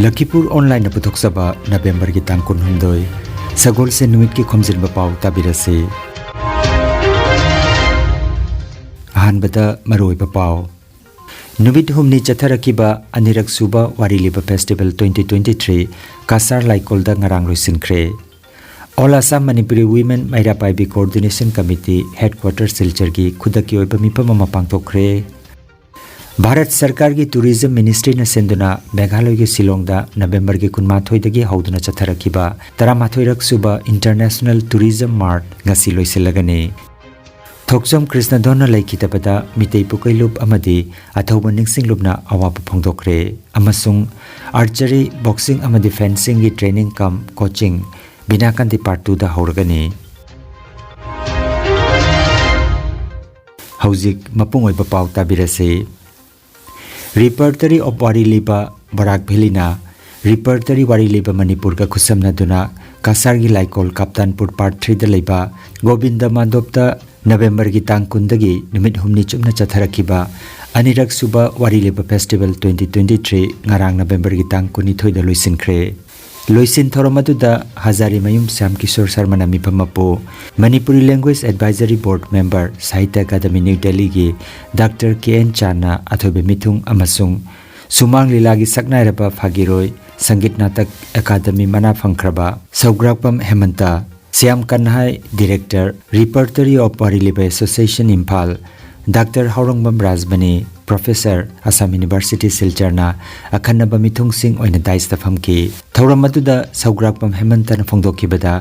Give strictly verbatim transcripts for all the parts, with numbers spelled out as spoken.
ꯂꯈꯤꯄꯨꯔ ꯑꯣꯟꯂꯥꯏꯟꯅ ꯄꯨꯊꯣꯛꯆꯕ ꯅꯕꯦꯝꯕꯔꯒꯤ ꯇꯥꯡ ꯀꯨꯟꯍꯨꯝꯗꯣꯏ, ꯁꯒꯣꯜꯁꯦꯟ ꯅꯨꯃꯤꯠꯀꯤ ꯈꯣꯝꯖꯤꯟꯕ ꯄꯥꯎ ꯇꯥꯕꯤꯔꯁꯤ꯫ ꯑꯍꯥꯟꯕꯗ ꯃꯔꯨꯑꯣꯏꯕ ꯄꯥꯎ꯫ ꯅꯨꯃꯤꯠ ꯍꯨꯝꯅꯤ ꯆꯠꯊꯔꯛꯈꯤꯕ ꯑꯅꯤꯔꯛ ꯁꯨꯕ ꯋꯥꯔꯤ ꯂꯤꯕ ꯐꯦꯁꯇꯤꯚꯦꯜ twenty twenty three ꯀꯁꯥꯔ ꯂꯥꯏꯀꯣꯜꯗ ꯉꯔꯥꯡ ꯂꯣꯏꯁꯤꯟꯈ꯭ꯔꯦ꯫ All Assam Manipuri Women ꯃꯩꯔꯥ ꯄꯥꯏꯕꯤ ꯀꯣꯑꯣꯔꯗꯤꯅꯦꯁꯟ ꯀꯃꯤꯇꯤ ꯍꯦꯗꯀ꯭ꯋꯥꯇꯔ ꯁꯤꯜꯆꯔꯒꯤ ꯈꯨꯗꯛꯀꯤ ꯑꯣꯏꯕ ꯃꯤꯐꯝ ꯑꯃ ꯄꯥꯡꯊꯣꯛꯈ꯭ꯔꯦ꯫ ꯚꯥꯔꯠ ꯁꯔꯀꯥꯔꯒꯤ ꯇꯨꯔꯤꯖꯝ ꯃꯤꯅꯤꯁꯇ꯭ꯔꯤꯅ ꯁꯤꯟꯗꯨꯅ ꯃꯦꯘꯥꯂꯌꯒꯤ ꯁꯤꯂꯣꯡꯗ ꯅꯕꯦꯝꯕꯔꯒꯤ ꯀꯨꯟꯃꯥꯊꯣꯏꯗꯒꯤ ꯍꯧꯗꯨꯅ ꯆꯠꯊꯔꯛꯈꯤꯕ ꯇꯔꯥꯃꯥꯊꯣꯏꯔꯛ ꯁꯨꯕ ꯏꯟꯇꯔꯅꯦꯁꯅꯦꯜ ꯇꯨꯔꯤꯖꯝ ꯃꯥꯔꯠ ꯉꯁꯤ ꯂꯣꯏꯁꯤꯜꯂꯒꯅꯤ꯫ ꯊꯣꯛꯆꯣꯝ ꯀ꯭ꯔꯤꯁꯅꯙꯣꯟꯅ ꯂꯩꯈꯤꯗꯕꯗ ꯃꯤꯇꯩ ꯄꯨꯀꯩꯂꯨꯞ ꯑꯃꯗꯤ ꯑꯊꯧꯕ ꯅꯤꯡꯁꯤꯡꯂꯨꯞꯅ ꯑꯋꯥꯕ ꯐꯣꯡꯗꯣꯛꯈ꯭ꯔꯦ ꯑꯃꯁꯨꯡ archery, boxing ꯑꯃꯗꯤ fencingꯒꯤ training cum coaching ꯕꯤꯅꯥꯀꯥꯟꯗꯤ part twoꯗ ꯍꯧꯔꯒꯅꯤ꯫ ꯍꯧꯖꯤꯛ ꯃꯄꯨꯡ ꯑꯣꯏꯕ ꯄꯥꯎ ꯇꯥꯕꯤꯔꯁꯤ꯫ Repertory of ꯋꯥꯔꯤ ꯂꯤꯕ ꯕꯔꯥꯛ ꯚꯦꯂꯤꯅ Repertory ꯋꯥꯔꯤ ꯂꯤꯕ ꯃꯅꯤꯄꯨꯔꯒ ꯈꯨꯠꯁꯝꯅꯗꯨꯅ ꯀꯁꯥꯔꯒꯤ ꯂꯥꯏꯀꯣꯜ ꯀꯥꯞꯇꯥꯟꯄꯨꯔ part threeꯗ ꯂꯩꯕ ꯒꯣꯕꯤꯟꯗ ꯃꯥꯟꯗꯣꯞꯇ ꯅꯕꯦꯝꯕꯔꯒꯤ ꯇꯥꯡ ꯀꯨꯟꯗꯒꯤ ꯅꯨꯃꯤꯠ ꯍꯨꯝꯅꯤ ꯆꯨꯞꯅ ꯆꯠꯊꯔꯛꯈꯤꯕ ꯑꯅꯤꯔꯛ ꯁꯨꯕ ꯋꯥꯔꯤ ꯂꯤꯕ ꯐꯦꯁꯇꯤꯚꯦꯜ twenty twenty three ꯉꯔꯥꯡ ꯅꯕꯦꯝꯕꯔꯒꯤ ꯇꯥꯡ ꯀꯨꯟꯅꯤꯊꯣꯏꯗ ꯂꯣꯏꯁꯤꯟꯈ꯭ꯔꯦ꯫ ꯂꯣꯏꯁꯤꯟ ꯊꯧꯔꯝ ꯑꯗꯨꯗ ꯍꯖꯥꯔꯤꯃꯌꯨꯝ ꯁ꯭ꯌꯥꯝ ꯀꯤꯁꯣꯔ ꯁꯔꯃꯅ ꯃꯤꯐꯝ ꯃꯄꯨ, ꯃꯅꯤꯄꯨꯔꯤ ꯂꯦꯡꯒ꯭ꯋꯦꯖ ꯑꯦꯗꯚꯥꯏꯖꯔꯤ ꯕꯣꯔꯗ ꯃꯦꯝꯕꯔ, ꯁꯥꯍꯤꯇ꯭ꯌ ꯑꯦꯀꯥꯗꯃꯤ ꯅ꯭ꯌꯨ ꯗꯦꯜꯂꯤꯒꯤ ꯗꯥꯛꯇꯔ ꯀꯦ ꯑꯦꯟ ꯆꯥꯟꯅ ꯑꯊꯣꯏꯕ ꯃꯤꯊꯨꯡ ꯑꯃꯁꯨꯡ ꯁꯨꯃꯥꯡ ꯂꯤꯂꯥꯒꯤ ꯁꯛꯅꯥꯏꯔꯕ ꯐꯥꯒꯤꯔꯣꯏ, ꯁꯪꯒꯤꯠ ꯅꯥꯇꯛ ꯑꯦꯀꯥꯗꯃꯤ ꯃꯅꯥ ꯐꯪꯈ꯭ꯔꯕ Sougrakpam Hemant, Shyam Kanhai, director, Repertory of Wari Liba association Imphal, doctor Haorongbam Rajmani, professor, Assam university ꯁꯤꯜꯆꯔꯅ ꯑꯈꯟꯅꯕ ꯃꯤꯊꯨꯡꯁꯤꯡ ꯑꯣꯏꯅ ꯗꯥꯏꯁꯇ ꯐꯝꯈꯤ꯫ ꯊꯧꯔꯝ ꯑꯗꯨꯗ ꯁꯧꯒ꯭ꯔꯥꯛꯄꯝ ꯍꯦꯃꯟꯇꯅ ꯐꯣꯡꯗꯣꯛꯈꯤꯕꯗ,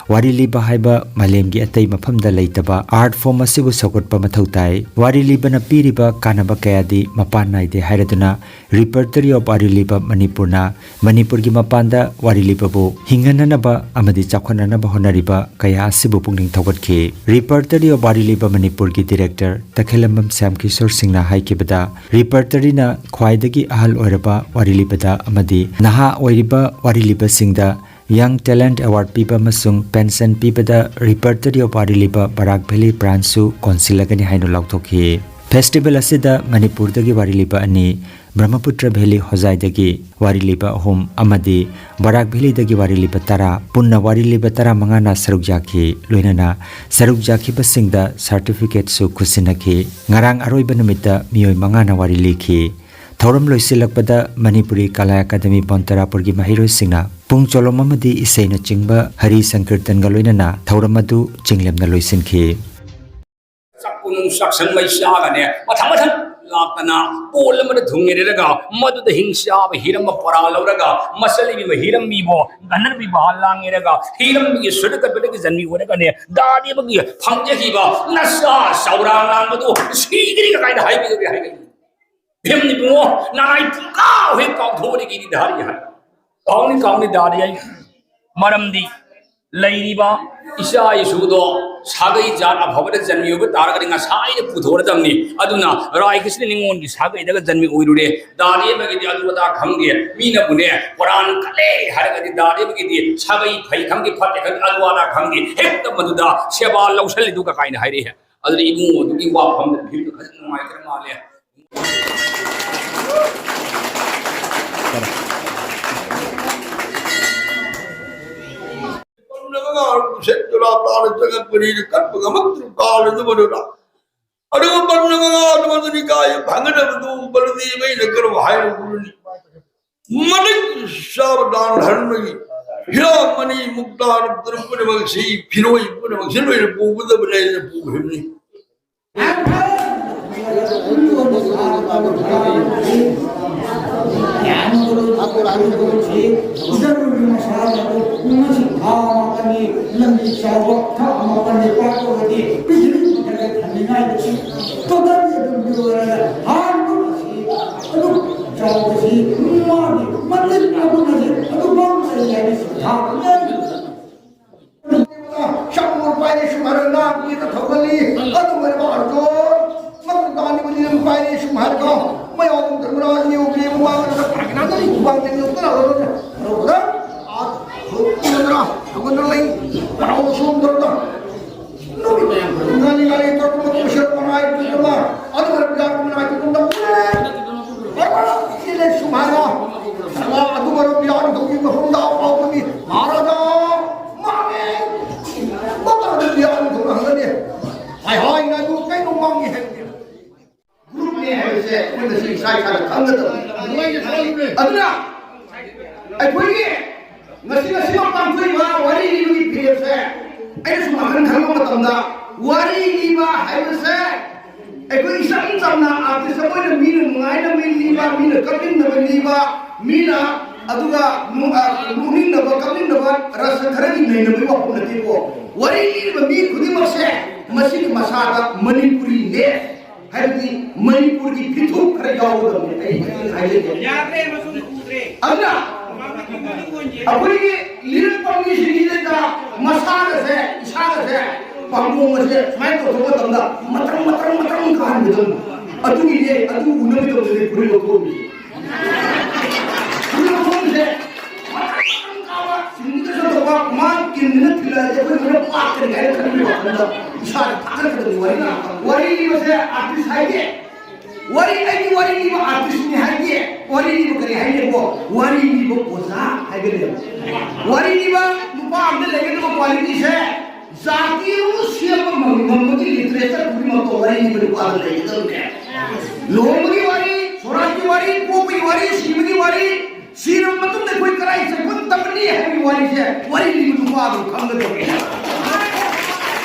ꯋꯥꯔꯤ ꯂꯤꯕ ꯍꯥꯏꯕ ꯃꯥꯂꯦꯝꯒꯤ ꯑꯇꯩ ꯃꯐꯝꯗ ꯂꯩꯇꯕ ꯑꯥꯔꯠ ꯐꯣꯔꯝ ꯑꯁꯤꯕꯨ ꯁꯧꯒꯠꯄ ꯃꯊꯧ ꯇꯥꯏ꯫ ꯋꯥꯔꯤ ꯂꯤꯕꯅ ꯄꯤꯔꯤꯕ ꯀꯥꯟꯅꯕ ꯀꯌꯥꯗꯤ ꯃꯄꯥꯟ ꯅꯥꯏꯗꯦ ꯍꯥꯏꯔꯗꯨꯅ, Repertory of ꯋꯥꯔꯤ ꯂꯤꯕ ꯃꯅꯤꯄꯨꯔꯅ ꯃꯅꯤꯄꯨꯔꯒꯤ ꯃꯄꯥꯟꯗ ꯋꯥꯔꯤ ꯂꯤꯕꯕꯨ ꯍꯤꯡꯍꯟꯅꯅꯕ ꯑꯃꯗꯤ ꯆꯥꯎꯈꯠꯅꯅꯕ ꯍꯣꯠꯅꯔꯤꯕ ꯀꯌꯥ ꯑꯁꯤꯕꯨ ꯄꯨꯛꯅꯤꯡ ꯊꯧꯒꯠꯈꯤ꯫ Repertory of ꯋꯥꯔꯤ ꯂꯤꯕ ꯃꯅꯤꯄꯨꯔꯒꯤ ꯗꯤꯔꯦꯛꯇꯔ ꯇꯈꯦꯂꯝꯕꯝ ꯁ꯭ꯌꯥꯝ ꯀꯤꯁꯣꯔ ꯁꯤꯡꯅ ꯍꯥꯏꯈꯤꯕꯗ, Repertoryꯅ ꯈ꯭ꯋꯥꯏꯗꯒꯤ ꯑꯍꯜ ꯑꯣꯏꯔꯕ ꯋꯥꯔꯤ ꯂꯤꯕꯗ ꯑꯃꯗꯤ ꯅꯍꯥ ꯑꯣꯏꯔꯤꯕ ꯋꯥꯔꯤ ꯂꯤꯕꯁꯤꯡꯗ Young Talent Award ꯄꯤꯕ ꯑꯃꯁꯨꯡ ꯄꯦꯟꯁꯟ ꯄꯤꯕꯗ Repertory of ꯋꯥꯔꯤ ꯂꯤꯕ ꯕꯔꯥꯛ ꯚꯦꯂꯤ ꯕ꯭ꯔꯥꯟꯆꯁꯨ ꯀꯣꯟꯁꯤꯜꯂꯒꯅꯤ ꯍꯥꯏꯅ ꯂꯥꯎꯊꯣꯛꯈꯤ꯫ ꯐꯦꯁꯇꯤꯚꯦꯜ ꯑꯁꯤꯗ ꯃꯅꯤꯄꯨꯔꯗꯒꯤ ꯋꯥꯔꯤ ꯂꯤꯕ ꯑꯅꯤ, ꯕ꯭ꯔꯍ꯭ꯃꯄꯨꯇ꯭ꯔ ꯚꯦꯂꯤ ꯍꯣꯖꯥꯏꯗꯒꯤ ꯋꯥꯔꯤ ꯂꯤꯕ ꯑꯍꯨꯝ ꯑꯃꯗꯤ ꯕꯔꯥꯛ ꯚꯦꯂꯤꯗꯒꯤ ꯋꯥꯔꯤ ꯂꯤꯕ ꯇꯔꯥ, ꯄꯨꯟꯅ ꯋꯥꯔꯤ ꯂꯤꯕ ꯇꯔꯥꯃꯉꯥꯅ ꯁꯔꯨꯛ ꯌꯥꯈꯤ꯫ ꯂꯣꯏꯅꯅ ꯁꯔꯨꯛ ꯌꯥꯈꯤꯕꯁꯤꯡꯗ ꯁꯥꯔꯇꯤꯐꯤꯀꯦꯠꯁꯨ ꯈꯨꯠꯁꯤꯟꯅꯈꯤ꯫ ꯉꯔꯥꯡ ꯑꯔꯣꯏꯕ ꯅꯨꯃꯤꯠꯇ ꯃꯤꯑꯣꯏ ꯃꯉꯥꯅ ꯋꯥꯔꯤ ꯂꯤꯈꯤ꯫ ꯊꯧꯔꯝ ꯂꯣꯏꯁꯤꯜꯂꯛꯄꯗ ꯃꯅꯤꯄꯨꯔꯤ ꯀꯂꯥ ꯑꯦꯀꯥꯗꯃꯤ ꯕꯣꯟꯇꯔꯥꯄꯨꯔꯒꯤ ꯃꯍꯩꯔꯣꯏꯁꯤꯡꯅ ꯄꯨꯡ ꯆꯣꯂꯣꯝ ꯑꯃꯗꯤ ꯏꯁꯩꯅꯆꯤꯡꯕ ꯍꯔꯤ ꯁꯪꯀꯤꯔꯇꯟꯒ ꯂꯣꯏꯅꯅ ꯊꯧꯔꯝ ꯑꯗꯨ ꯆꯤꯡꯂꯦꯝꯅ ꯂꯣꯏꯁꯤꯟꯈꯤ꯫ ꯆꯥꯛꯄꯨ ꯅꯨꯡ ꯆꯥꯛꯁꯪ ꯃꯩ ꯆꯥꯒꯅꯦ ꯃꯊꯪ ꯃꯊꯪ ꯂꯥꯛꯇꯅ ꯀꯣꯜ ꯑꯃꯗ ꯊꯨꯡꯉꯦꯔꯒ ꯃꯗꯨꯗ ꯍꯤꯡ ꯆꯥꯕ ꯍꯤꯔꯝꯕ ꯄꯣꯔꯥ ꯂꯧꯔꯒ ꯃꯆꯜ ꯏꯕꯤꯕ ꯍꯤꯔꯝꯕꯤꯕꯣ ꯒꯟꯙꯔꯕꯤ ꯕꯍꯥ ꯂꯥꯡꯉꯦꯔꯒ ꯍꯤꯔꯝꯕꯤꯒꯤ ꯁꯨꯔꯀꯠꯄꯗꯒꯤ ꯖꯟꯃꯤ ꯑꯣꯏꯔꯒꯅꯦ ꯗꯥꯗꯤ ꯑꯃꯒꯤ ꯐꯪꯖꯈꯤꯕ ꯅꯁꯥ ꯆꯧꯔꯥ ꯂꯥꯡꯕꯗꯨ ꯁꯤꯗ꯭ꯔꯤꯒ ꯀꯥꯏꯅ ꯍꯥꯏꯕꯤꯔꯒꯦ ꯍꯥꯏꯒꯅꯤ꯫ ꯚꯤꯝꯅꯤ ꯏꯕꯨꯡꯉꯣ, ꯅꯥꯏ ꯄꯨꯡꯀꯥꯎ ꯍꯦꯛ ꯀꯥꯎꯊꯣꯛꯑꯗꯤ ꯀꯤꯗꯤ ꯗꯥꯔꯤ ꯍꯥꯏ꯫ ꯀꯥꯎꯅꯤ, ꯀꯥꯎꯅꯤ ꯗꯥꯔꯤ ꯍꯥꯏ꯫ ꯃꯔꯝꯗꯤ ꯂꯩꯔꯤꯕ ꯏꯆꯥ ꯏꯁꯨꯗꯣ ꯁꯥꯒꯩ ꯖꯥꯠ ꯑꯐꯕꯗ ꯖꯟꯃꯤ ꯑꯣꯏꯕ ꯇꯥꯔꯒꯗꯤ ꯉꯁꯥꯏꯅ ꯄꯨꯊꯣꯔꯗꯕꯅꯤ꯫ ꯑꯗꯨꯅ ꯔꯥꯏ ꯀ꯭ꯔꯤꯁꯅ ꯅꯤꯉꯣꯜꯒꯤ ꯁꯥꯒꯩꯗꯒ ꯖꯟꯃꯤ ꯑꯣꯏꯔꯨꯔꯦ, ꯗꯥꯔꯤ ꯑꯃꯒꯤꯗꯤ ꯑꯗꯨ ꯑꯗꯥ ꯈꯪꯗꯦ꯫ ꯃꯤꯅꯕꯨꯅꯦ ꯀꯣꯔꯥꯟ ꯀꯜꯂꯦ ꯍꯥꯏꯔꯒꯗꯤ ꯗꯥꯔꯤ ꯑꯃꯒꯤꯗꯤ ꯁꯥꯒꯩ ꯐꯩ ꯈꯪꯗꯦ ꯐꯠꯇꯦ ꯈꯪꯗꯦ ꯑꯗꯨ ꯑꯗꯥ ꯈꯪꯗꯦ꯫ ꯍꯦꯛꯇ ꯃꯗꯨꯗ ꯁꯦꯕꯥ ꯂꯧꯁꯜꯂꯤꯗꯨ ꯀꯀꯥꯏꯅ ꯍꯥꯏꯔꯛꯏ꯫ ꯑꯗꯨꯅ ꯏꯕꯨꯡꯉꯣ ꯑꯗꯨꯒꯤ ꯋꯥꯐꯝꯗ ꯚꯤꯝꯗꯨ ꯐꯖꯅ ꯅꯨꯡꯉꯥꯏꯇ꯭ꯔ ꯃꯥꯜꯂꯦ꯫ ꯄꯟꯅ ꯃꯉꯥ ꯁꯦꯠꯇꯨꯅ ꯇꯥꯅ ꯆꯪꯉꯛꯄꯅꯤꯅ ꯀꯟꯕ ꯉꯝꯃꯛꯇ꯭ꯔ ꯀꯥꯎꯔꯗꯨꯕꯗꯨꯅ꯫ ꯑꯗꯨꯒ ꯄꯟꯅ ꯃꯉꯥ ꯑꯗꯨꯃꯗꯨꯅꯤ ꯀꯥꯏ ꯐꯪꯒꯗꯕꯗꯨ ꯕꯂꯗꯦꯕ ꯑꯩꯅ ꯀꯔꯝ ꯍꯥꯏꯔꯨꯕꯅꯤ? ꯃꯇꯤꯛ ꯆꯥꯕ ꯗꯥꯟ ꯙꯔꯃꯒꯤ ꯍꯤꯔꯥ ꯃꯅꯤ ꯃꯨꯛꯇꯥ ꯔꯨꯞꯇ ꯄꯨꯝꯅꯃꯛꯁꯤ, ꯐꯤꯔꯣꯏ ꯄꯨꯝꯅꯃꯛꯁꯤ ꯂꯣꯏꯅ ꯄꯨꯒꯗꯕꯅꯦ ꯍꯥꯏꯅ ꯄꯨꯈꯤꯕꯅꯤ꯫ ꯆꯥꯃꯨꯔ ꯄꯥꯏꯔꯦ ꯁꯨꯝ ꯍꯥꯏꯔꯒ ꯅꯥꯛ ꯄꯤꯔꯒ ꯊꯧꯒꯜꯂꯤ꯫ ꯑꯗꯨ ꯑꯣꯏꯔꯕ ꯑꯔꯖꯨꯟ, ꯃꯇꯨꯡ ꯇꯥꯅꯤꯡꯕꯗꯤ ꯑꯗꯨꯝ ꯄꯥꯏꯔꯦ ꯁꯨꯝ ꯍꯥꯏꯔꯒ ꯃꯌꯥꯝ ꯙꯔꯃꯔꯥꯖ ꯌꯧꯗ꯭ꯔꯦ, ꯃꯃꯥꯡꯗ ꯊꯥꯒꯠꯅꯗꯅꯤ ꯈꯨꯕꯥꯡ ꯇꯦꯡ ꯌꯧꯗꯅ ꯑꯔꯖꯨꯟ ꯇꯧꯕꯗ, ꯑꯥ, ꯊꯧꯒꯟꯗ꯭ꯔ, ꯊꯧꯒꯟꯗ꯭ꯔ ꯂꯩ, ꯃꯔꯥꯎ ꯁꯣꯝꯗ꯭ꯔꯗ ꯅꯨꯃꯤꯠ ꯃꯌꯥꯝ ꯉꯥꯂꯤ ꯉꯥꯂꯤ ꯇꯧꯔꯛꯄ ꯃꯇꯨꯡ ꯁꯔꯛ ꯃꯉꯥꯏ ꯄꯤꯔꯒ ꯑꯩꯈꯣꯏ ꯉꯁꯤ ꯏꯁꯥ ꯏꯁꯥꯅ ꯈꯪꯒꯗꯕꯅꯤ꯫ ꯑꯗꯨꯅ ꯑꯩꯈꯣꯏꯒꯤ ꯉꯁꯤ ꯉꯁꯤꯃꯛ ꯄꯥꯡꯊꯣꯛꯏꯕ ꯋꯥꯔꯤ ꯂꯤꯕꯒꯤ ꯐꯤꯔꯦꯞꯁꯦ ꯑꯩꯅ ꯁꯨꯝ ꯑꯍꯟ ꯈꯪꯕ ꯃꯇꯝꯗ, ꯋꯥꯔꯤ ꯂꯤꯕ ꯍꯥꯏꯕꯁꯦ ꯑꯩꯈꯣꯏ ꯏꯆꯝ ꯆꯝꯅ ꯑꯥꯔꯇꯤꯁ ꯑꯃ ꯑꯣꯏꯅ ꯃꯤꯅ ꯅꯨꯡꯉꯥꯏꯅꯕ ꯂꯤꯕ, ꯃꯤꯅ ꯀꯞꯅꯤꯡꯅꯕ ꯂꯤꯕ, ꯃꯤꯅ ꯑꯗꯨꯒ ꯅꯨ-, ꯑ, ꯅꯣꯛꯅꯤꯡꯅꯕ, ꯀꯞꯅꯤꯡꯅꯕ, ꯔꯁ ꯈꯔꯒꯤ ꯅꯩꯅꯕꯒꯤ ꯋꯥꯐꯝ ꯅꯠꯇꯦꯀꯣ꯫ ꯋꯥꯔꯤ ꯂꯤꯔꯤꯕ ꯃꯤ ꯈꯨꯗꯤꯡꯃꯛꯁꯦ ꯃꯁꯤꯒꯤ ꯃꯁꯥꯗ ꯃꯅꯤꯄꯨꯔꯤꯅꯦ, ꯍꯥꯏꯕꯗꯤ ꯃꯅꯤꯄꯨꯔꯒꯤ ꯐꯤꯊꯨꯞ ꯈꯔ ꯌꯥꯎꯒꯗꯕꯅꯦ꯫ ꯑꯩ ꯍꯥꯏꯖꯒꯦ꯫ ꯌꯥꯗ꯭ꯔꯦ, ꯃꯁꯨ ꯎꯗ꯭ꯔꯦ꯫ ꯑꯗꯨꯅ ꯑꯩꯈꯣꯏꯒꯤ ꯂꯤꯔꯛꯄ ꯃꯤꯁꯤꯡꯁꯤꯗ ꯃꯁꯥꯒꯁꯦ, ꯏꯁꯥꯒꯁꯦ ꯄꯥꯝꯕꯣꯝ ꯑꯁꯦ ꯁꯨꯃꯥꯏꯅ ꯇꯧꯊꯣꯛꯄ ꯃꯇꯝꯗ ꯃꯇ꯭ꯔꯪ, ꯃꯇ꯭ꯔꯪ, ꯃꯇ꯭ꯔꯪ ꯀꯥꯍꯟꯒꯗꯕꯅꯤ꯫ ꯑꯗꯨꯒꯤꯅꯦ, ꯑꯗꯨ ꯎꯅꯕꯒꯤꯗꯃꯛꯇꯅꯦ ꯐꯨꯔꯤꯠ ꯂꯧꯊꯣꯛꯑꯝꯃꯤꯁꯦ꯫ ꯐꯨꯔꯤꯠ ꯂꯧꯊꯣꯛꯑꯝꯃꯤꯁꯦ ꯃꯇ꯭ꯔꯪ, ꯃꯇ꯭ꯔꯪ ꯀꯥꯕ, ꯁꯤꯡꯂꯤꯗ ꯆꯠꯇꯧꯕ, ꯃꯥ ꯀꯤꯟꯗꯨꯅ ꯊꯤꯜꯂꯛꯑꯗꯤ ꯑꯩꯈꯣꯏ ꯂꯣꯏꯅ ꯄꯥꯛꯀꯅꯤ ꯍꯥꯏꯅ ꯈꯟꯕꯒꯤ ꯋꯥꯈꯜꯗ ꯏꯁꯥꯗ ꯊꯥꯒꯠꯀꯗꯕꯅꯤ꯫ ꯋꯥꯔꯤ ꯉꯥꯛꯇ, ꯋꯥꯔꯤ ꯂꯤꯕꯁꯦ ꯑꯥꯔꯇꯤꯁ ꯍꯥꯏꯗꯦ꯫ ꯋꯥꯔꯤ, ꯑꯩꯒꯤ ꯋꯥꯔꯤ ꯂꯤꯕ ꯑꯥꯔꯇꯤꯁꯅꯤ ꯍꯥꯏꯗꯦ꯫ ꯋꯥꯔꯤ ꯂꯤꯕ ꯀꯔꯤ ꯍꯥꯏꯒꯦꯕꯣ? ꯋꯥꯔꯤ ꯂꯤꯕ ꯑꯣꯖꯥ ꯍꯥꯏꯒꯗꯕ꯫ ꯋꯥꯔꯤ ꯂꯤꯕ ꯅꯨꯄꯥ ꯑꯃꯗ ꯂꯩꯒꯗꯕ ꯀ꯭ꯋꯥꯂꯤꯇꯤꯁꯦ ꯖꯥꯇꯤ ꯑꯃꯕꯨ ꯁꯦꯝꯕ ꯉꯝ-, ꯉꯝꯕꯒꯤ ꯂꯤꯇꯔꯦꯆꯔ ꯈꯨꯗꯤꯡꯃꯛꯇꯣ ꯋꯥꯔꯤ ꯂꯤꯕ ꯅꯨꯄꯥꯗ ꯂꯩꯒꯗꯕꯅꯦ꯫ ꯂꯨꯍꯣꯡꯕꯒꯤ ꯋꯥꯔꯤ, ꯁꯣꯔꯥꯠꯀꯤ ꯋꯥꯔꯤ, ꯄꯣꯛꯄꯒꯤ ꯋꯥꯔꯤ, ꯁꯤꯕꯒꯤ ꯋꯥꯔꯤ, ꯁꯤꯔꯕ ꯃꯇꯨꯡꯗ ꯑꯩꯈꯣꯏ ꯀꯗꯥꯏ ꯆꯠꯄ ꯇꯝꯕꯅꯤ ꯍꯥꯏꯕꯒꯤ ꯋꯥꯔꯤꯁꯦ ꯋꯥꯔꯤ ꯂꯤꯕ ꯅꯨꯄꯥꯗꯨ ꯈꯪꯒꯗꯕꯅꯤ꯫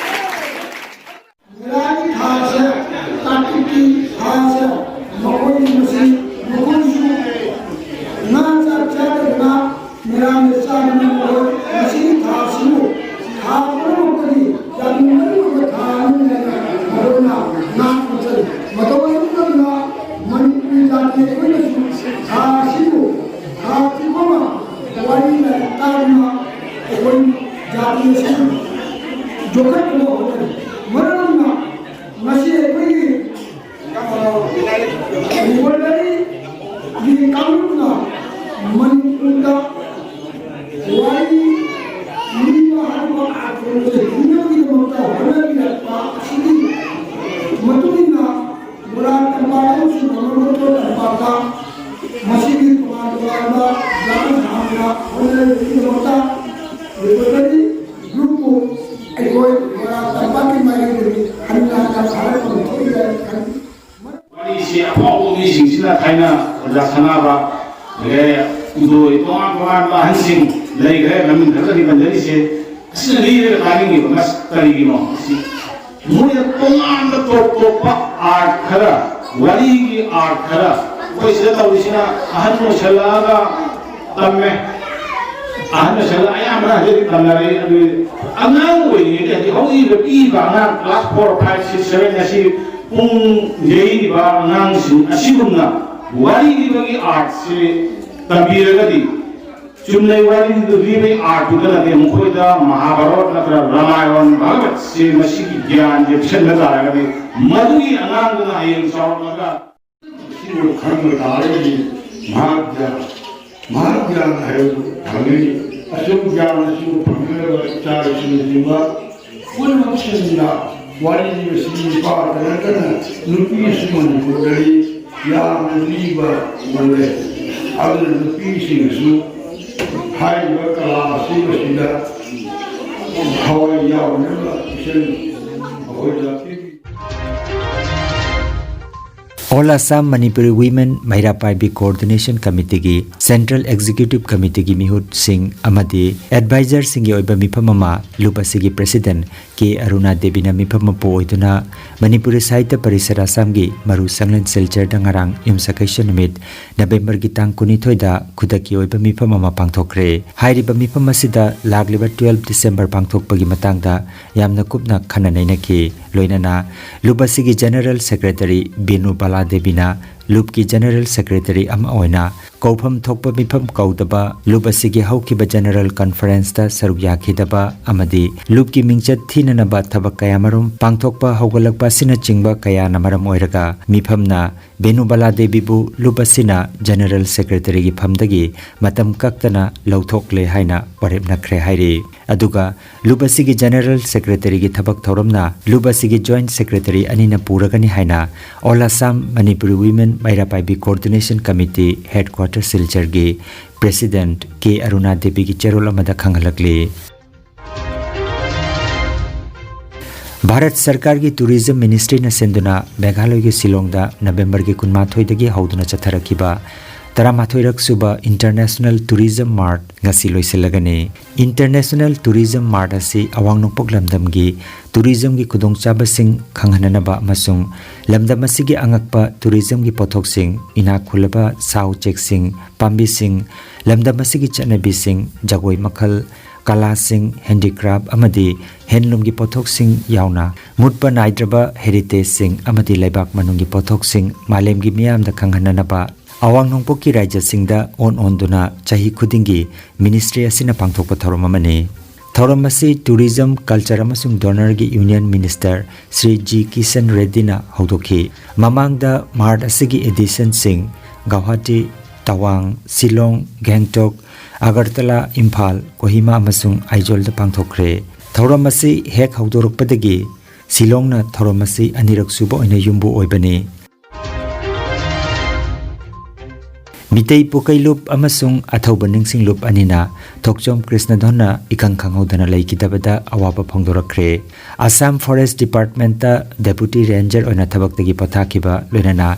ꯃꯦꯔꯥꯒꯤ ꯊꯥꯁꯦ, ꯀꯥꯔꯇꯤꯛꯀꯤ ꯊꯥꯁꯦ, ꯃꯈꯣꯏꯒꯤ ꯃꯁꯤꯡ, ꯃꯈꯣꯏꯁꯨ ꯉꯥ ꯆꯥꯛ ꯆꯥꯗꯗꯅ ꯃꯦꯔꯥꯃꯦꯁ ꯆꯥꯗꯅ ꯃꯈꯣꯏ ꯃꯁꯤꯒꯤ ꯊꯥꯁꯤꯕꯨ ꯊꯥ ꯄꯨꯝꯅꯃꯛꯇꯒꯤ ꯌꯥꯝꯅ ꯃꯔꯨꯑꯣꯏꯕ ꯊꯥ ꯑꯃꯅꯤ ꯍꯥꯏꯅ ꯃꯈꯣꯏꯅ ꯉꯥꯛꯅ ꯆꯠꯂꯤ꯫ ꯃꯇꯧ ꯑꯁꯨꯝꯅ ꯃꯅꯤꯄꯨꯔꯤ ꯖꯥꯇꯤ ꯑꯩꯈꯣꯏꯅꯁꯨ ꯊꯥ ꯑꯁꯤꯕꯨ ꯊꯥ ꯆꯨꯞꯄ ꯑꯃ ꯋꯥꯔꯤ ꯂꯥꯏꯔꯤꯛ ꯇꯥꯗꯨꯅ ꯑꯩꯈꯣꯏ ꯖꯥꯇꯤ ꯑꯁꯤ ꯌꯣꯛꯈꯠꯅꯕ ꯍꯣꯠꯅꯔꯤ꯫ ꯃꯔꯝ ꯑꯗꯨꯅ ꯉꯁꯤ ꯑꯩꯈꯣꯏꯒꯤ, ꯑ, ꯂꯤꯕꯔꯦꯇꯔꯤꯒꯤ ꯀꯥꯡꯂꯨꯞꯅ ꯃꯅꯤꯄꯨꯔꯗ ꯋꯥꯔꯤ ꯂꯤꯕ ꯍꯥꯏꯕ ꯑꯥꯔꯠ ꯐꯣꯝꯁꯦ ꯍꯤꯡꯅꯕꯒꯤꯗꯃꯛꯇ ꯍꯣꯠꯅꯕꯤꯔꯛꯄ ꯑꯁꯤꯒꯤ ꯃꯇꯨꯡ ꯏꯟꯅ ꯃꯣꯏꯔꯥꯡ ꯇꯝꯄꯥꯛ ꯑꯃꯁꯨꯡ ꯃꯃꯥꯡꯂꯣꯝꯗ ꯇꯝꯄꯥꯛꯇ ꯃꯁꯤꯒꯤ ꯇꯣꯉꯥꯟ ꯇꯣꯉꯥꯟꯕ ꯖꯒꯥ ꯁꯥꯡꯅ ꯍꯣꯠꯅꯔꯤꯕꯒꯤꯗꯃꯛꯇ ꯂꯤꯕꯔꯦꯇꯔꯤ ꯒ꯭ꯔꯨꯞꯄꯨ ꯑꯩꯈꯣꯏ ꯃꯣꯏꯔꯥꯡ ꯇꯝꯄꯥꯛꯀꯤ ꯃꯥꯏꯀꯩꯗꯒꯤ ꯍꯟꯅ ꯍꯟꯅ ꯊꯥꯒꯠꯐꯝ ꯊꯣꯛꯏ ꯍꯥꯏꯅ ꯈꯜꯂꯤ꯫ ꯋꯥꯔꯤꯁꯤ ꯑꯐꯥꯎꯕ ꯁꯤꯡꯁꯤꯅ ꯊꯥꯏꯅ ꯑꯣꯖꯥ ꯁꯅꯥꯕ, ꯑꯗꯒꯤ ꯏꯕꯣꯏ, ꯇꯣꯉꯥꯟ ꯇꯣꯉꯥꯟꯕ ꯑꯍꯟꯁꯤꯡ ꯂꯩꯈ꯭ꯔꯦ, ꯃꯃꯤꯡ ꯈꯔꯗꯅꯤ ꯄꯟꯖꯔꯤꯁꯦ꯫ ꯑꯁꯤꯅ ꯂꯤꯔꯒ ꯇꯥꯅꯤꯡꯉꯤꯕ, ꯃꯁꯤ ꯀꯔꯤꯒꯤꯅꯣ? ꯁꯤ ꯃꯣꯏꯅ ꯇꯣꯉꯥꯟꯕ ꯇꯣꯞ ꯇꯣꯞꯄ ꯑꯥꯔꯠ ꯈꯔ, ꯋꯥꯔꯤꯒꯤ ꯑꯥꯔꯠ ꯈꯔ, ꯑꯩꯈꯣꯏ ꯁꯤꯗ ꯇꯧꯔꯤꯁꯤꯅ ꯑꯍꯟ ꯑꯣꯏꯁꯜꯂꯛꯑꯒ ꯇꯝꯃꯦ, ꯑꯍꯟ ꯑꯣꯏꯁꯜꯂꯛꯑ ꯑꯌꯥꯝꯕꯅ ꯍꯧꯖꯤꯛ ꯇꯝꯅꯔꯛꯏ꯫ ꯑꯗꯨ ꯑꯉꯥꯡ ꯑꯣꯏꯔꯤꯉꯩꯗ, ꯍꯧꯖꯤꯛ ꯍꯧꯒꯠꯂꯤꯕ ꯄꯤꯛꯏꯕ ꯑꯉꯥꯡ class four, five, six, seven ꯑꯁꯤ ꯄꯨꯡ ꯌꯩꯔꯤꯕ ꯑꯉꯥꯡꯁꯤꯡ ꯑꯁꯤꯒꯨꯝꯅ ꯋꯥꯔꯤ ꯂꯤꯕꯒꯤ ꯑꯥꯔꯠꯁꯤ ꯇꯝꯕꯤꯔꯒꯗꯤ, ꯆꯨꯝꯅꯩ ꯋꯥꯔꯤꯗꯨ ꯂꯤꯕꯒꯤ ꯑꯥꯔꯠꯇꯨꯗ ꯅꯠꯇꯦ, ꯃꯈꯣꯏꯗ ꯃꯍꯥꯚꯥꯔꯠ ꯅꯠꯇ꯭ꯔꯒ ꯔꯥꯃꯥꯌꯟ, ꯚꯥꯒꯕꯠꯁꯤ ꯃꯁꯤꯒꯤ ꯒ꯭ꯌꯥꯟꯁꯦ ꯄꯤꯁꯟꯕ ꯇꯥꯔꯒꯗꯤ, ꯃꯗꯨꯒꯤ ꯑꯉꯥꯡꯗꯨꯅ ꯍꯌꯦꯡ ꯆꯥꯎꯔꯛꯂꯒ ꯃꯁꯤꯕꯨ ꯈꯪꯕ ꯇꯥꯔꯒꯗꯤ ꯃꯍꯥꯛ ꯒ꯭ꯌꯥꯟ, ꯃꯍꯥꯛ ꯒ꯭ꯌꯥꯟ ꯍꯥꯏꯕꯗꯨ ꯐꯪꯒꯅꯤ꯫ ꯑꯆꯨꯝ ꯒ꯭ꯌꯥꯟ ꯑꯁꯤꯕꯨ ꯐꯪꯅꯅꯕ ꯏꯆꯥ ꯏꯁꯨꯅꯆꯤꯡꯕ ꯄꯨꯝꯅꯃꯛꯁꯤꯡꯅ ꯋꯥꯔꯤ ꯂꯤꯕꯁꯤꯒꯤ ꯅꯨꯄꯥ ꯈꯛꯇ ꯅꯠꯇꯅ ꯅꯨꯄꯤꯁꯨ ꯃꯅꯤꯄꯨꯔꯗꯗꯤ ꯌꯥꯝꯅ ꯂꯤꯕ ꯎꯔꯦ꯫ ꯑꯗꯨꯅ ꯅꯨꯄꯤꯁꯤꯡꯁꯨ ꯍꯥꯏꯔꯤꯕ ꯀꯂꯥ ꯑꯁꯤꯕꯁꯤꯗ ꯊꯋꯥꯏ ꯌꯥꯎꯅꯕ ꯏꯆꯟ ꯃꯈꯣꯏꯗ ꯄꯤꯕꯤ꯫ All Assam Manipuri Women ꯃꯩꯔꯥ ꯄꯥꯏꯕꯤ Coordination Committeeꯒꯤ Central Executive Committeeꯒꯤ ꯃꯤꯍꯨꯠꯁꯤꯡ ꯑꯃꯗꯤ ꯑꯦꯗꯚꯥꯏꯖꯔꯁꯤꯡꯒꯤ ꯑꯣꯏꯕ ꯃꯤꯐꯝ ꯑꯃ ꯂꯨꯞ ꯑꯁꯤꯒꯤ President ꯀꯦ ꯑꯔꯨꯅꯥ ꯗꯦꯕꯤꯅ ꯃꯤꯐꯝ ꯃꯄꯨ ꯑꯣꯏꯗꯨꯅ ꯃꯅꯤꯄꯨꯔꯤ ꯁꯥꯍꯤꯇ꯭ꯌ ꯄꯔꯤꯁꯠ ꯑꯁꯥꯝꯒꯤ ꯃꯔꯨ ꯁꯪꯂꯦꯟ ꯁꯤꯜꯆꯔꯗ ꯉꯔꯥꯡ ꯌꯨꯝꯁꯀꯩꯁ ꯅꯨꯃꯤꯠ ꯅꯕꯦꯝꯕꯔꯒꯤ ꯇꯥꯡ ꯀꯨꯟꯅꯤꯊꯣꯏꯗ ꯈꯨꯗꯛꯀꯤ ꯑꯣꯏꯕ ꯃꯤꯐꯝ ꯑꯃ ꯄꯥꯡꯊꯣꯛꯈ꯭ꯔꯦ꯫ ꯍꯥꯏꯔꯤꯕ ꯃꯤꯐꯝ ꯑꯁꯤꯗ ꯂꯥꯛꯂꯤꯕ twelve December ꯄꯥꯡꯊꯣꯛꯄꯒꯤ ꯃꯇꯥꯡꯗ ꯌꯥꯝꯅ ꯀꯨꯞꯅ ꯈꯟꯅ ꯅꯩꯅꯈꯤ꯫ ꯂꯣꯏꯅꯅ ꯂꯨꯞ ꯑꯁꯤꯒꯤ General Secretary ꯕꯤꯅꯨ ꯕꯥꯂꯥ ꯗꯦꯕꯤꯅ ꯂꯨꯞꯀꯤ General Secretary ꯑꯃ ꯑꯣꯏꯅ ꯀꯧꯐꯝ ꯊꯣꯛꯄ ꯃꯤꯐꯝ ꯀꯧꯗꯕ ꯂꯨꯞ ꯑꯁꯤꯒꯤ ꯍꯧꯈꯤꯕ General Conferenceꯇ ꯁꯔꯨꯛ ꯌꯥꯈꯤꯗꯕ ꯑꯃꯗꯤ ꯂꯨꯞꯀꯤ ꯃꯤꯡꯆꯠ ꯊꯤꯅꯅꯕ ꯊꯕꯛ ꯀꯌꯥꯃꯔꯨꯝ ꯄꯥꯡꯊꯣꯛꯄ ꯍꯧꯒꯠꯂꯛꯄ ꯑꯁꯤꯅꯆꯤꯡꯕ ꯀꯌꯥꯅ ꯃꯔꯝ ꯑꯣꯏꯔꯒ ꯃꯤꯐꯝꯅ ꯕꯦꯅꯨꯕꯥꯂꯥ ꯗꯦꯕꯤꯕꯨ ꯂꯨꯞ ꯑꯁꯤꯅ General Secretaryꯒꯤ ꯐꯝꯗꯒꯤ ꯃꯇꯝ ꯀꯛꯇꯅ ꯂꯧꯊꯣꯛꯂꯦ ꯍꯥꯏꯅ ꯋꯥꯔꯦꯞꯅꯈ꯭ꯔꯦ ꯍꯥꯏꯔꯤ꯫ ꯑꯗꯨꯒ ꯂꯨꯞ ꯑꯁꯤꯒꯤ General Secretaryꯒꯤ ꯊꯕꯛ ꯊꯧꯔꯝꯅ ꯂꯨꯞ ꯑꯁꯤꯒꯤ Joint Secretary ꯑꯅꯤꯅ ꯄꯨꯔꯒꯅꯤ ꯍꯥꯏꯅ All Assam Manipuri Women ꯃꯩꯔꯥ ꯄꯥꯏꯕꯤ Coordination Committee Headquarter ꯁꯤꯜꯆꯔꯒꯤ President ꯀꯦ ꯑꯔꯨꯅꯥ ꯗꯦꯕꯤꯒꯤ ꯆꯦꯔꯣꯜ ꯑꯃꯗ ꯈꯪꯍꯜꯂꯛꯂꯤ꯫ ꯚꯥꯔꯠ ꯁꯔꯀꯥꯔꯒꯤ ꯇꯨꯔꯤꯖꯝ ꯃꯤꯅꯤꯁꯇ꯭ꯔꯤꯅ ꯁꯤꯟꯗꯨꯅ ꯃꯦꯘꯥꯂꯌꯒꯤ ꯁꯤꯂꯣꯡꯗ ꯅꯕꯦꯝꯕꯔꯒꯤ ꯀꯨꯟꯃꯥꯊꯣꯏꯗꯒꯤ ꯍꯧꯗꯨꯅ ꯆꯠꯊꯔꯛꯈꯤꯕ ꯇꯔꯥꯃꯥꯊꯣꯏꯔꯛ ꯁꯨꯕ ꯏꯟꯇꯔꯅꯦꯁꯅꯦꯜ ꯇꯨꯔꯤꯖꯝ ꯃꯥꯔꯠ ꯉꯁꯤ ꯂꯣꯏꯁꯤꯜꯂꯒꯅꯤ꯫ ꯏꯟꯇꯔꯅꯦꯁꯅꯦꯜ ꯇꯨꯔꯤꯖꯝ ꯃꯥꯔꯠ ꯑꯁꯤ ꯑꯋꯥꯡ ꯅꯣꯡꯄꯣꯛ ꯂꯝꯗꯝꯒꯤ ꯇꯨꯔꯤꯖꯝꯒꯤ ꯈꯨꯗꯣꯡꯆꯥꯕꯁꯤꯡ ꯈꯪꯍꯟꯅꯅꯕ ꯑꯃꯁꯨꯡ ꯂꯝꯗꯝ ꯑꯁꯤꯒꯤ ꯑꯉꯛꯄ ꯇꯨꯔꯤꯖꯝꯒꯤ ꯄꯣꯠꯊꯣꯛꯁꯤꯡ, ꯏꯅꯥꯛ ꯈꯨꯜꯂꯕ ꯁꯥ ꯎꯆꯦꯛꯁꯤꯡ, ꯄꯥꯝꯕꯤꯁꯤꯡ, ꯂꯝꯗꯝ ꯑꯁꯤꯒꯤ ꯆꯠꯅꯕꯤꯁꯤꯡ, ꯖꯒꯣꯏ ꯃꯈꯜ, ꯀꯂꯥꯁꯤꯡ, ꯍꯦꯟꯗꯤꯀ꯭ꯔꯥꯐ ꯑꯃꯗꯤ ꯍꯦꯟꯂꯨꯝꯒꯤ ꯄꯣꯠꯊꯣꯛꯁꯤꯡ ꯌꯥꯎꯅ ꯃꯨꯠꯄ ꯅꯥꯏꯗ꯭ꯔꯕ ꯍꯦꯔꯤꯇꯦꯖꯁꯤꯡ ꯑꯃꯗꯤ ꯂꯩꯕꯥꯛ ꯃꯅꯨꯡꯒꯤ ꯄꯣꯠꯊꯣꯛꯁꯤꯡ ꯃꯥꯂꯦꯝꯒꯤ ꯃꯤꯌꯥꯝꯗ ꯈꯪꯍꯟꯅꯅꯕ ꯑꯋꯥꯡ ꯅꯣꯡꯄꯣꯛꯀꯤ ꯔꯥꯖ꯭ꯌꯁꯤꯡꯗ ꯑꯣꯟ ꯑꯣꯟꯗꯨꯅ ꯆꯍꯤ ꯈꯨꯗꯤꯡꯒꯤ ꯃꯤꯅꯤꯁꯇ꯭ꯔꯤ ꯑꯁꯤꯅ ꯄꯥꯡꯊꯣꯛꯄ ꯊꯧꯔꯝ ꯑꯃꯅꯤ꯫ ꯊꯧꯔꯝ ꯑꯁꯤ ꯇꯨꯔꯤꯖꯝ, ꯀꯜꯆꯔ ꯑꯃꯁꯨꯡ ꯗꯣꯅꯔꯒꯤ union minister Shri G Kisan ꯔꯦꯗꯗꯤꯅ ꯍꯧꯗꯣꯛꯈꯤ꯫ ꯃꯃꯥꯡꯗ ꯃꯥꯔꯠ ꯑꯁꯤꯒꯤ ꯑꯦꯗꯤꯁꯟꯁꯤꯡ ꯒꯧꯍꯥꯇꯤ, ꯇꯋꯥꯡ, ꯁꯤꯂꯣꯡ, ꯒꯦꯡꯇꯣꯛ, ꯑꯒꯔꯇꯂꯥ, ꯏꯝꯐꯥꯜ, ꯀꯣꯍꯤꯃꯥ ꯑꯃꯁꯨꯡ ꯑꯥꯏꯖꯣꯜꯗ ꯄꯥꯡꯊꯣꯛꯈ꯭ꯔꯦ꯫ ꯊꯧꯔꯝ ꯑꯁꯤ ꯍꯦꯛ ꯍꯧꯗꯣꯔꯛꯄꯗꯒꯤ ꯁꯤꯂꯣꯡꯅ ꯊꯧꯔꯝ ꯑꯁꯤ ꯑꯅꯤꯔꯛ ꯁꯨꯕ ꯑꯣꯏꯅ ꯌꯨꯝꯕꯨ ꯑꯣꯏꯕꯅꯤ꯫ ꯃꯤꯇꯩ ꯄꯨꯀꯩꯂꯨꯞ ꯑꯃꯁꯨꯡ ꯑꯊꯧꯕ ꯅꯤꯡꯁꯤꯡꯂꯨꯞ ꯑꯅꯤꯅ ꯊꯣꯛꯆꯣꯝ ꯀ꯭ꯔꯤꯁꯅꯙꯣꯟꯅ ꯏꯈꯪ ꯈꯪꯍꯧꯗꯅ ꯂꯩꯈꯤꯗꯕꯗ ꯑꯋꯥꯕ ꯐꯣꯡꯗꯣꯔꯛꯈ꯭ꯔꯦ꯫ ꯑꯁꯥꯝ ꯐꯣꯔꯦꯁ꯭ꯠ ꯗꯤꯄꯥꯔꯠꯃꯦꯟꯠꯇ ꯗꯦꯄꯨꯇꯤ ꯔꯦꯟꯖꯔ ꯑꯣꯏꯅ ꯊꯕꯛꯇꯒꯤ ꯄꯣꯊꯥꯈꯤꯕ, ꯂꯣꯏꯅꯅ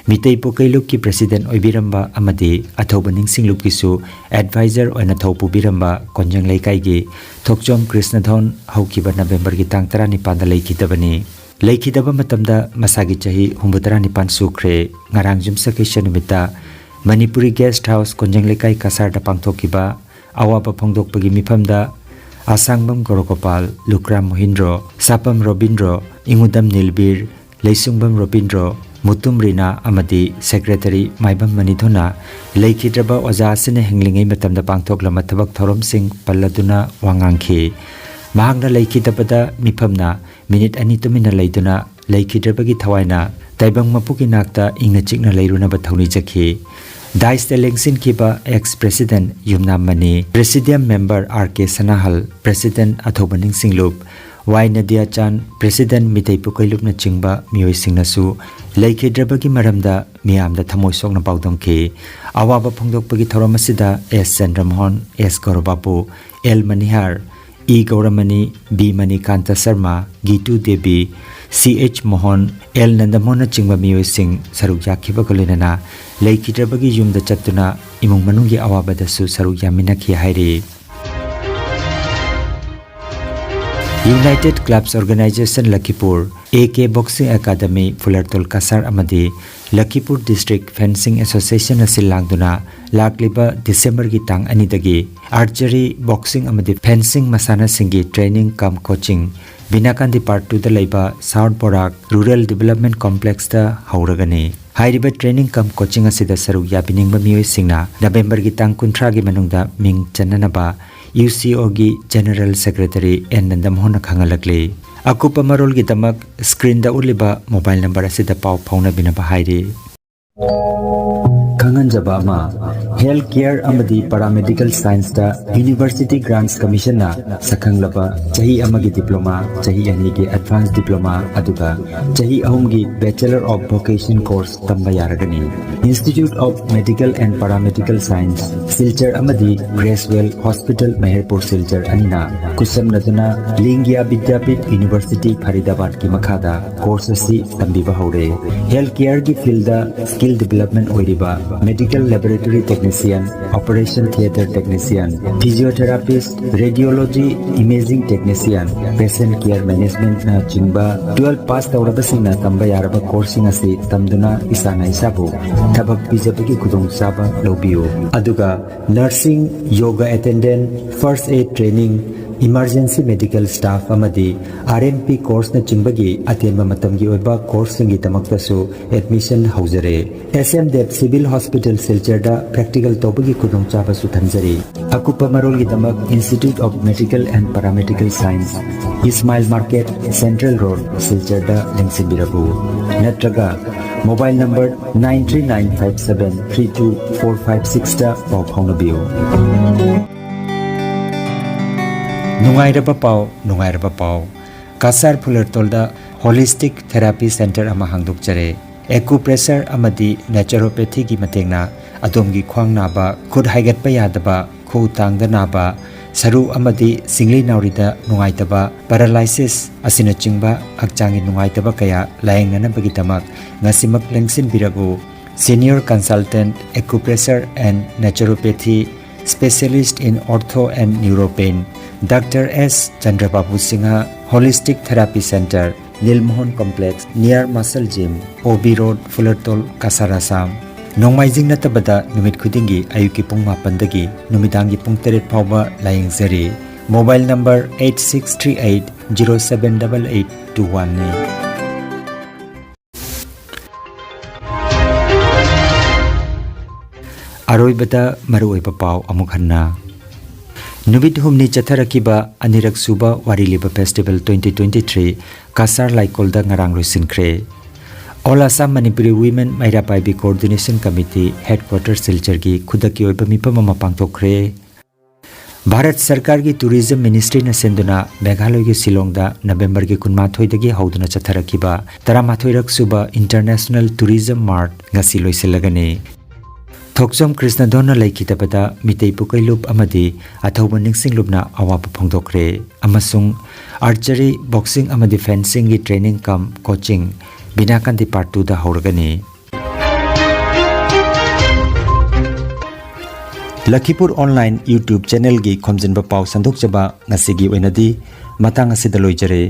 ꯃꯤꯇꯩ ꯄꯨꯀꯩꯂꯨꯞꯀꯤ ꯄ꯭ꯔꯦꯁꯤꯗꯦꯟꯠ ꯑꯣꯏꯕꯤꯔꯝꯕ ꯑꯃꯗꯤ ꯑꯊꯧꯕ ꯅꯤꯡꯁꯤꯡꯂꯨꯞꯀꯤꯁꯨ ꯑꯦꯗꯚꯥꯏꯖꯔ ꯑꯣꯏꯅ ꯊꯧ ꯄꯨꯕꯤꯔꯝꯕ ꯀꯣꯟꯖꯦꯡ ꯂꯩꯀꯥꯏꯒꯤ ꯊꯣꯛꯆꯣꯝ ꯀ꯭ꯔꯤꯁꯅꯙꯣꯟ ꯍꯧꯈꯤꯕ ꯅꯕꯦꯝꯕꯔꯒꯤ ꯇꯥꯡ ꯇꯔꯥꯅꯤꯄꯥꯟꯗ ꯂꯩꯈꯤꯗꯕꯅꯤ꯫ ꯂꯩꯈꯤꯗꯕ ꯃꯇꯝꯗ ꯃꯁꯥꯒꯤ ꯆꯍꯤ ꯍꯨꯝꯐꯨꯇꯔꯥ ꯅꯤꯄꯥꯟ ꯁꯨꯈ꯭ꯔꯦ꯫ ꯉꯔꯥꯡ ꯌꯨꯝꯁꯀꯩꯁ ꯅꯨꯃꯤꯠꯇ ꯃꯅꯤꯄꯨꯔꯤ ꯒꯦꯁ꯭ꯠ ꯍꯥꯎꯁ ꯀꯣꯟꯖꯦꯡ ꯂꯩꯀꯥꯏ ꯀꯁꯥꯔꯗ ꯄꯥꯡꯊꯣꯛꯈꯤꯕ ꯑꯋꯥꯕ ꯐꯣꯡꯗꯣꯛꯄꯒꯤ ꯃꯤꯐꯝꯗ ꯑꯁꯥꯡꯕꯝ ꯒꯣꯔꯣꯒꯣꯄꯥꯜ, ꯂꯨꯀ꯭ꯔꯥꯝ ꯃꯣꯍꯤꯟꯗ꯭ꯔꯣ, ꯁꯥꯄꯝ ꯔꯣꯕꯤꯟꯗ꯭ꯔꯣ, ꯏꯉꯨꯗꯝ ꯅꯤꯜꯕꯤꯔ, ꯂꯩꯁꯨꯡꯕꯝ ꯔꯣꯕꯤꯟꯗ꯭ꯔꯣ, ꯃꯨꯇꯨꯝ ꯔꯤꯅꯥ ꯑꯃꯗꯤ ꯁꯦꯀ꯭ꯔꯦꯇꯔꯤ ꯃꯥꯏꯕꯝ ꯃꯅꯤꯊꯣꯟꯅ ꯂꯩꯈꯤꯗ꯭ꯔꯕ ꯑꯣꯖꯥ ꯑꯁꯤꯅ ꯍꯤꯡꯂꯤꯉꯩ ꯃꯇꯝꯗ ꯄꯥꯡꯊꯣꯛꯂꯝꯕ ꯊꯕꯛ ꯊꯧꯔꯝꯁꯤꯡ ꯄꯜꯂꯗꯨꯅ ꯋꯥ ꯉꯥꯡꯈꯤ꯫ ꯃꯍꯥꯛꯅ ꯂꯩꯈꯤꯗꯕꯗ ꯃꯤꯐꯝꯅ ꯃꯤꯅꯤꯠ ꯑꯅꯤ ꯇꯨꯃꯤꯟꯅ ꯂꯩꯗꯨꯅ ꯂꯩꯈꯤꯗ꯭ꯔꯕꯒꯤ ꯊꯋꯥꯏꯅ ꯇꯥꯏꯕꯪ ꯃꯄꯨꯒꯤ ꯅꯥꯛꯇ ꯏꯪꯅ ꯆꯤꯛꯅ ꯂꯩꯔꯨꯅꯕ ꯊꯧꯅꯤꯖꯈꯤ꯫ ꯗꯥꯏꯁꯇ ꯂꯦꯡꯁꯤꯟꯈꯤꯕ ꯑꯦꯛꯁ ꯄ꯭ꯔꯦꯁꯤꯗꯦꯟꯠ ꯌꯨꯝꯅꯥꯝ ꯃꯅꯤ, ꯄ꯭ꯔꯦꯁꯤꯗꯤꯌꯝ ꯃꯦꯝꯕꯔ ꯑꯥꯔ ꯀꯦ ꯁꯅꯥꯍꯜ, ꯄ꯭ꯔꯦꯁꯤꯗꯦꯟꯠ ꯑꯊꯧꯕ ꯅꯤꯡꯁꯤꯡꯂꯨꯞ, ꯋꯥꯏ ꯅꯗꯤꯌꯥꯆꯥꯟ, ꯄ꯭ꯔꯦꯁꯤꯗꯦꯟꯠ ꯃꯤꯇꯩ ꯄꯨꯀꯩꯂꯨꯞꯅꯆꯤꯡꯕ ꯃꯤꯑꯣꯏꯁꯤꯡꯅꯁꯨ ꯂꯩꯈꯤꯗ꯭ꯔꯕꯒꯤ ꯃꯔꯝꯗ ꯃꯤꯌꯥꯝꯗ ꯊꯃꯣꯏ ꯁꯣꯛꯅ ꯄꯥꯎꯗꯝꯈꯤ꯫ ꯑꯋꯥꯕ ꯐꯣꯡꯗꯣꯛꯄꯒꯤ ꯊꯧꯔꯝ ꯑꯁꯤꯗ ꯑꯦꯁ ꯆꯟꯗ꯭ꯔꯃꯣꯍꯟ, ꯑꯦꯁ ꯒꯧꯔꯕꯥꯕꯨ, L ꯃꯅꯤꯍꯥꯔ, E ꯒꯧꯔꯃꯅꯤ, B Manikanta Sharma, ꯒꯤꯇꯨ Devi, ꯁꯤ ꯑꯩꯆ ꯃꯣꯍꯟ, ꯑꯦꯜ ꯅꯟꯗꯃꯣꯍꯟꯅꯆꯤꯡꯕ ꯃꯤꯑꯣꯏꯁꯤꯡ ꯁꯔꯨꯛ ꯌꯥꯈꯤꯕꯒ ꯂꯣꯏꯅꯅ ꯂꯩꯈꯤꯗ꯭ꯔꯕꯒꯤ ꯌꯨꯝꯗ ꯆꯠꯇꯨꯅ ꯏꯃꯨꯡ ꯃꯅꯨꯡꯒꯤ ꯑꯋꯥꯕꯗꯁꯨ ꯁꯔꯨꯛ ꯌꯥꯃꯤꯟꯅꯈꯤ ꯍꯥꯏꯔꯤ꯫ United Clubs Organization Lakhipur, A K Boxing Academy, ꯐꯨꯂꯔꯇꯣꯜ Cachar ꯑꯃꯗꯤ ꯂꯈꯤꯄꯨꯔ District Fencing Association ꯑꯁꯤ ꯂꯥꯡꯗꯨꯅ ꯂꯥꯛꯂꯤꯕ ꯗꯤꯁꯦꯝꯕꯔꯒꯤ ꯇꯥꯡ ꯑꯅꯤꯗꯒꯤ archery, boxing ꯑꯃꯗꯤ fencing ꯃꯁꯥꯟꯅꯁꯤꯡꯒꯤ training cum coaching ꯕꯤꯅꯥꯀꯥꯟꯗꯤ Part Twoꯗ ꯂꯩꯕ South Borak Rural Development Complexꯇ ꯍꯧꯔꯒꯅꯤ꯫ ꯍꯥꯏꯔꯤꯕ training cum coaching ꯑꯁꯤꯗ ꯁꯔꯨꯛ ꯌꯥꯕꯤꯅꯤꯡꯕ ꯃꯤꯑꯣꯏꯁꯤꯡꯅ ꯅꯕꯦꯝꯕꯔꯒꯤ ꯇꯥꯡ ꯀꯨꯟꯊ꯭ꯔꯥꯒꯤ ꯃꯅꯨꯡꯗ ꯃꯤꯡ ꯆꯟꯅꯅꯕ UCOꯒꯤ General Secretary ꯑꯦꯟ ꯅꯟꯗꯃꯣꯍꯟꯅ ꯈꯪꯍꯜꯂꯛꯂꯤ꯫ ꯑꯀꯨꯞꯄ ꯃꯔꯣꯜꯒꯤꯗꯃꯛ screenꯗ ꯎꯠꯂꯤꯕ mobile number ꯑꯁꯤꯗ ꯄꯥꯎ ꯐꯥꯎꯅꯕꯤꯅꯕ ꯍꯥꯏꯔꯤ꯫ ꯈꯪꯍꯟꯖꯕ ꯑꯃ, health care ꯑꯃꯗꯤ paramedical scienceꯇ University Grants Commissionꯅ ꯁꯛꯈꯪꯂꯕ ꯆꯍꯤ ꯑꯃꯒꯤ diploma, ꯆꯍꯤ ꯑꯅꯤꯒꯤ advanced diploma, ꯑꯗꯨꯒ ꯆꯍꯤ ꯑꯍꯨꯝꯒꯤ Bachelor of Vocation course ꯇꯝꯕ ꯌꯥꯔꯒꯅꯤ꯫ Institute of Medical and Paramedical Science, Silchar ꯑꯃꯗꯤ Gracewell Hospital, ꯃꯍꯦꯔꯄꯨꯔ ꯁꯤꯜꯆꯔ ꯑꯅꯤꯅ ꯈꯨꯠꯁꯝꯅꯗꯨꯅ ꯂꯤꯡꯒ꯭ꯌꯥ ꯕꯤꯗ꯭ꯌꯥꯄꯤꯊ University, ꯐꯔꯤꯗꯥꯕꯥꯗꯀꯤ ꯃꯈꯥꯗ course ꯑꯁꯤ ꯇꯝꯕꯤꯕ ꯍꯧꯔꯦ꯫ Health careꯒꯤ fieldꯗ skill development ꯑꯣꯏꯔꯤꯕ medical laboratory technician, operation theatre technician, physiotherapist, radiology, imaging technician, patient care managementꯅ ꯆꯤꯡꯕ twelve pass ꯇꯧꯔꯕꯁꯤꯡꯅ ꯇꯝꯕ ꯌꯥꯔꯕ courseꯁꯤꯡ ꯑꯁꯤ ꯇꯝꯗꯨꯅ ꯏꯁꯥꯅ ꯏꯁꯥꯕꯨ ꯊꯕꯛ ꯄꯤꯖꯕꯒꯤ ꯈꯨꯗꯣꯡꯆꯥꯕ ꯂꯧꯕꯤꯌꯨ꯫ ꯑꯗꯨꯒ nursing, yoga attendant, first aid training, emergency medical staff ꯑꯃꯗꯤ RNP courseꯅꯆꯤꯡꯕꯒꯤ ꯑꯇꯦꯟꯕ ꯃꯇꯝꯒꯤ ꯑꯣꯏꯕ courseꯁꯤꯡꯒꯤꯗꯃꯛꯇꯁꯨ admission ꯍꯧꯖꯔꯦ꯫ S M Dev Civil Hospital ꯁꯤꯜꯆꯔꯗ practical ꯇꯧꯕꯒꯤ ꯈꯨꯗꯣꯡꯆꯥꯕꯁꯨ ꯊꯝꯖꯔꯤ꯫ ꯑꯀꯨꯞꯄ ꯃꯔꯣꯜꯒꯤꯗꯃꯛ Institute of Medical and Paramedical Science, Ismail Market, Central Road, ꯁꯤꯜꯆꯔꯗ ꯂꯦꯡꯁꯤꯟꯕꯤꯔꯛꯎ꯫ ꯅꯠꯇ꯭ꯔꯒ mobile number nine three nine five seven three two four five sixꯇ ꯄꯥꯎ ꯐꯥꯎꯅꯕꯤꯌꯨ꯫ ꯅꯨꯡꯉꯥꯏꯔꯕ ꯄꯥꯎ, ꯅꯨꯡꯉꯥꯏꯔꯕ ꯄꯥꯎ꯫ ꯀꯁꯥꯔ ꯐꯨꯂꯔꯇꯣꯜꯗ Holistic Therapy Center ꯑꯃ ꯍꯥꯡꯗꯣꯛꯆꯔꯦ꯫ Acupressure ꯑꯃꯗꯤ naturopathyꯒꯤ ꯃꯇꯦꯡꯅ ꯑꯗꯣꯝꯒꯤ ꯈ꯭ꯋꯥꯡ ꯅꯥꯕ, ꯈꯨꯠ ꯍꯥꯏꯒꯠꯄ ꯌꯥꯗꯕ, ꯈꯨꯎ ꯇꯥꯡꯗ ꯅꯥꯕ, ꯁꯔꯨ ꯑꯃꯗꯤ ꯁꯤꯡꯂꯤ ꯅꯥꯎꯔꯤꯗ ꯅꯨꯡꯉꯥꯏꯇꯕ, paralysis ꯑꯁꯤꯅꯆꯤꯡꯕ ꯍꯛꯆꯥꯡꯒꯤ ꯅꯨꯡꯉꯥꯏꯇꯕ ꯀꯌꯥ ꯂꯥꯌꯦꯡꯅꯅꯕꯒꯤꯗꯃꯛ ꯉꯁꯤꯃꯛ ꯂꯦꯡꯁꯤꯟꯕꯤꯔꯛꯎ꯫ Senior Consultant, Acupressure and Naturopathy, Specialist in Ortho and Neuropain, Doctor S Chandrababu Singha, Holistic Therapy Center, Nilmohan Complex, near Muscle Gym, O B Road, Fulartol, Kasar, Assam꯫ ꯅꯣꯡꯃꯥꯏꯖꯤꯡ ꯅꯠꯇꯕꯗ ꯅꯨꯃꯤꯠ ꯈꯨꯗꯤꯡꯒꯤ ꯑꯌꯨꯛꯀꯤ ꯄꯨꯡ ꯃꯥꯄꯟꯗꯒꯤ ꯅꯨꯃꯤꯗꯥꯡꯒꯤ ꯄꯨꯡ ꯇꯔꯦꯠ ꯐꯥꯎꯕ ꯂꯥꯌꯦꯡꯖꯔꯤ꯫ Mobile number eight six three eight zero seven double eight two one ꯅꯤ꯫ ꯑꯔꯣꯏꯕꯗ ꯃꯔꯨꯑꯣꯏꯕ ꯄꯥꯎ ꯑꯃꯨꯛ ꯍꯟꯅ꯫ ꯅꯨꯃꯤꯠ ꯍꯨꯝꯅꯤ ꯆꯠꯊꯔꯛꯈꯤꯕ ꯑꯅꯤꯔꯛ ꯁꯨꯕ ꯋꯥꯔꯤ ꯂꯤꯕ festival twenty twenty three ꯀꯁꯥꯔ ꯂꯥꯏꯀꯣꯜꯗ ꯉꯔꯥꯡ ꯂꯣꯏꯁꯤꯟꯈ꯭ꯔꯦ꯫ All Assam Manipuri Women ꯃꯩꯔꯥ ꯄꯥꯏꯕꯤ Coordination Committee headquarter ꯁꯤꯜꯆꯔꯒꯤ ꯈꯨꯗꯛꯀꯤ ꯑꯣꯏꯕ ꯃꯤꯐꯝ ꯑꯃ ꯄꯥꯡꯊꯣꯛꯈ꯭ꯔꯦ꯫ ꯚꯥꯔꯠ ꯁꯔꯀꯥꯔꯒꯤ Tourism Ministryꯅ ꯁꯤꯟꯗꯨꯅ ꯃꯦꯘꯥꯂꯌꯒꯤ ꯁꯤꯂꯣꯡꯗ ꯅꯕꯦꯝꯕꯔꯒꯤ ꯀꯨꯟꯃꯥꯊꯣꯏꯗꯒꯤ ꯍꯧꯗꯨꯅ ꯆꯠꯊꯔꯛꯈꯤꯕ ꯇꯔꯥꯃꯥꯊꯣꯏꯔꯛ ꯁꯨꯕ International Tourism Mart ꯉꯁꯤ ꯂꯣꯏꯁꯤꯜꯂꯒꯅꯤ꯫ ꯊꯣꯛꯆꯣꯝ ꯀ꯭ꯔꯤꯁꯅꯙꯣꯟꯅ ꯂꯩꯈꯤꯗꯕꯗ ꯃꯤꯇꯩ ꯄꯨꯀꯩꯂꯨꯞ ꯑꯃꯗꯤ ꯑꯊꯧꯕ ꯅꯤꯡꯁꯤꯡꯂꯨꯞꯅ ꯑꯋꯥꯕ ꯐꯣꯡꯗꯣꯛꯈ꯭ꯔꯦ, ꯑꯃꯁꯨꯡ archery, boxing ꯑꯃꯗꯤ fencingꯒꯤ training cum coaching ꯕꯤꯅꯥꯀꯥꯟꯗꯤ part twoꯗ ꯍꯧꯔꯒꯅꯤ꯫ ꯂꯈꯤꯄꯨꯔ online YouTube channelꯒꯤ ꯈꯣꯝꯖꯤꯟꯕ ꯄꯥꯎ ꯁꯟꯗꯣꯛꯆꯕ ꯉꯁꯤꯒꯤ ꯑꯣꯏꯅꯗꯤ ꯃꯇꯥꯡ ꯑꯁꯤꯗ ꯂꯣꯏꯖꯔꯦ꯫